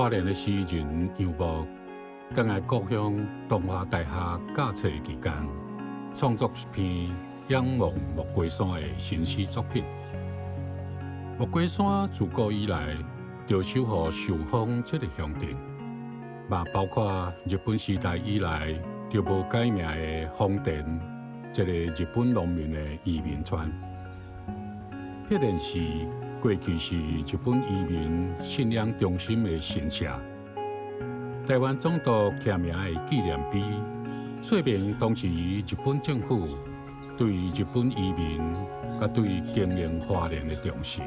花蓮的詩人楊牧，轉來故鄉東華大學教冊期間，創作一篇仰望木瓜山的新詩作品。木瓜山自古以來就守護壽豐這个鄉鎮，嘛包括日本時代以來就無改名的豐田這个日本農民的移民村。彼陣時，過去是日本移民信仰中心的神社。台灣總督簽名的紀念碑，說明當時日本政府對日本移民佮對經營花蓮的重視。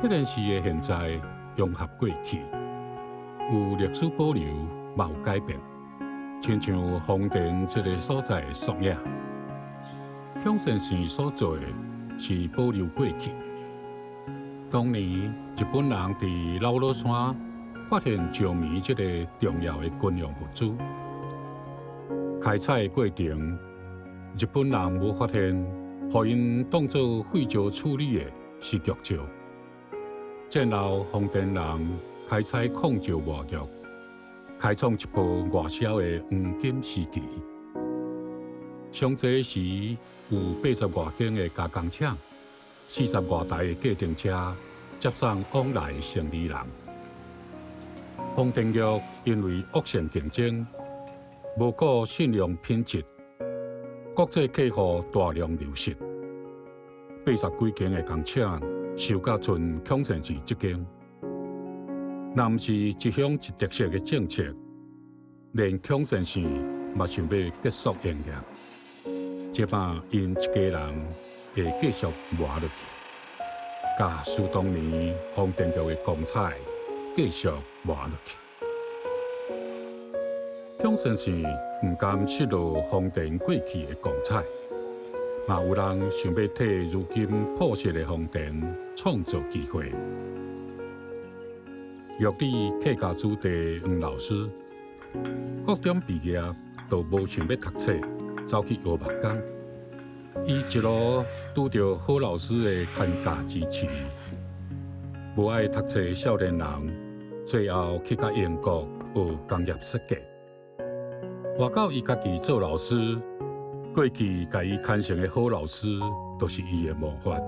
彼陣時的現在融合過去，有歷史保留，嘛有改變，親像豐田這个所在的縮影。孔先生所做的是保留過去。當年日本人佇老魯山發現石棉這个重要的軍用物資，開採的過程，日本人無發現，予𪜶當做廢石處理的是玉石。戰後豐田人開採礦石磨玉，開創一波外銷的黃金時期。上濟時有80外間的加工廠，40外台的計程車接送往來的生理人。豐田玉因為惡性競爭，無顧信用品質，國際客戶大量流失。80幾間的工廠收甲賰孔先生這間，若毋是一鄉一特色的政策，連孔先生嘛想欲結束營業。這擺𪜶一家人會繼續磨落去，共使當年豐田玉的光彩繼續磨落去。孔先生毋甘失落豐田過去的光彩，嘛有人想欲替如今破碎的豐田創造機會。玉里客家子弟黃老師，國中畢業就無想欲讀冊，走去學木工。伊一路拄著好老師的牽教支持，無愛讀冊的少年人，最後去到英國學工業設計。活到伊家己做老師，過去共伊牽成的好老師，就是伊的模範。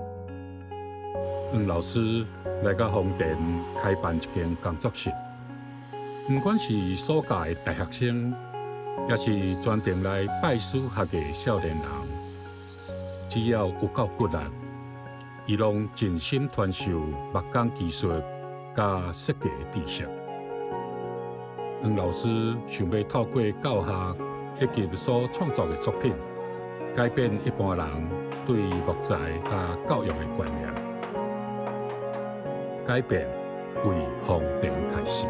黃老師來到豐田開辦一間工作室，毋管是所教的大學生，抑是專程來拜師學藝的少年人，只要有夠骨力，伊攏盡心傳授木工技術佮設計的知識。黃老師想欲透過教學以及所創作的作品，改變一般人對木材佮教育的觀念。改變為豐田開始。